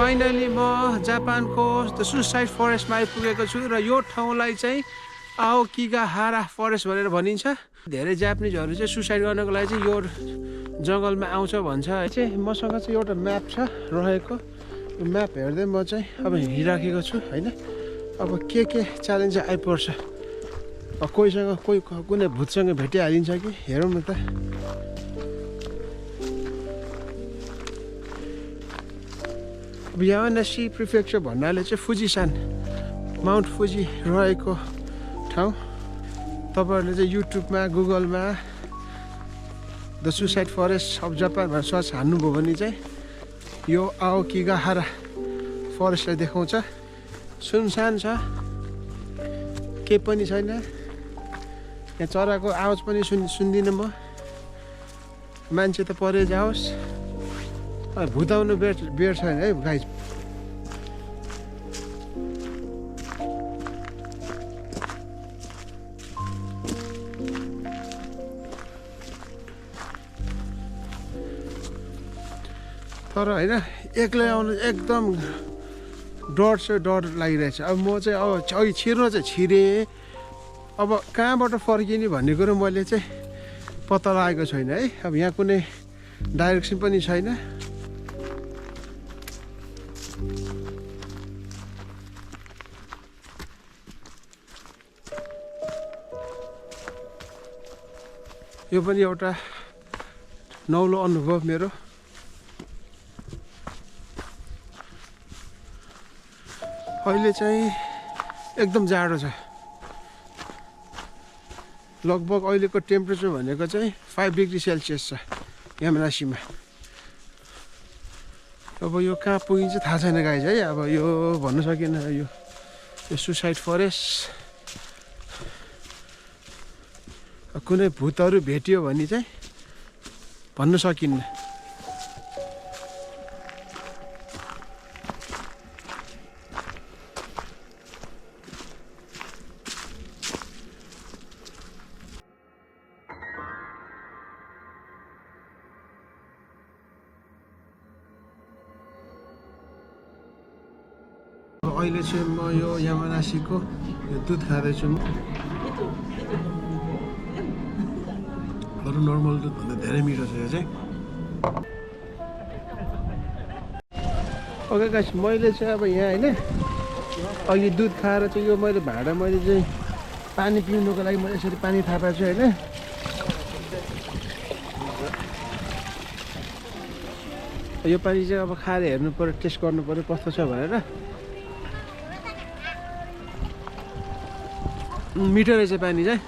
Finally म जापानको the suicide फरेस्टमा आइपुगेको छु र यो ठाउँलाई चाहिँ आओकिगाहारा फरेस्ट भनेर भनिन्छ। धेरै जापानिजहरू चाहिँ सुसाइड गर्नको लागि चाहिँ यो जङ्गलमा आउँछ भन्छ है। चाहिँ मसँग चाहिँ एउटा म्याप छ रहेको, यो म्याप हेर्दै म चाहिँ अब हिँडिराखेको छु होइन। अब के च्यालेन्ज आइपर्छ, कोहीसँग कुनै भूतसँग भेटिहालिन्छ कि हेरौँ न त। यामानासी प्रिफेक्चर भन्नाले चाहिँ फुजिसान माउन्ट फुजी रहेको ठाउँ। तपाईँहरूले चाहिँ युट्युबमा गुगलमा the suicide forest of Japan भनेर सर्च हान्नुभयो भने चाहिँ यो आओकिगाहारा फरेस्टलाई देखाउँछ। सुनसान छ, केही पनि छैन। यहाँ चराको आवाज पनि सुन्दिनँ म। मान्छे त परे जाओस्, भुताउनु बेर छैन है गाइज। तर होइन एक्लै आउनु एकदम डर लागिरहेछ। अब म चाहिँ अब छिर्न चाहिँ छिरेँ, अब कहाँबाट फर्किने भन्ने कुरो मैले चाहिँ पत्ता लागेको छैन है। अब यहाँ कुनै डाइरेक्सन पनि छैन। यो पनि एउटा नौलो अनुभव मेरो। अहिले चाहिँ एकदम जाडो छ। लगभग अहिलेको टेम्परेचर भनेको चाहिँ 5 डिग्री सेल्सियस छ यामानासीमा। अब यो कहाँ पुगिन्छ थाहा छैन गाइज है। अब यो भन्न सकिनँ। यो सुसाइड फरेस्ट कुनै भूतहरू भेटियो भने चाहिँ भन्न सकिन्न। अहिले चाहिँ म यो यामानासीको यो दुध खाँदैछु। अरू नर्मल दुधभन्दा धेरै मिठो छ यो चाहिँ। ओके गाइस, मैले चाहिँ अब यहाँ होइन अघि दुध खाएर चाहिँ यो मैले भाँडा मैले चाहिँ पानी पिउनुको लागि मैले यसरी पानी थापेको छु होइन। यो पानी चाहिँ अब खाएर हेर्नु पऱ्यो, टेस्ट गर्नु पऱ्यो कस्तो छ भनेर। मिठो रहेछ पानी चाहिँ।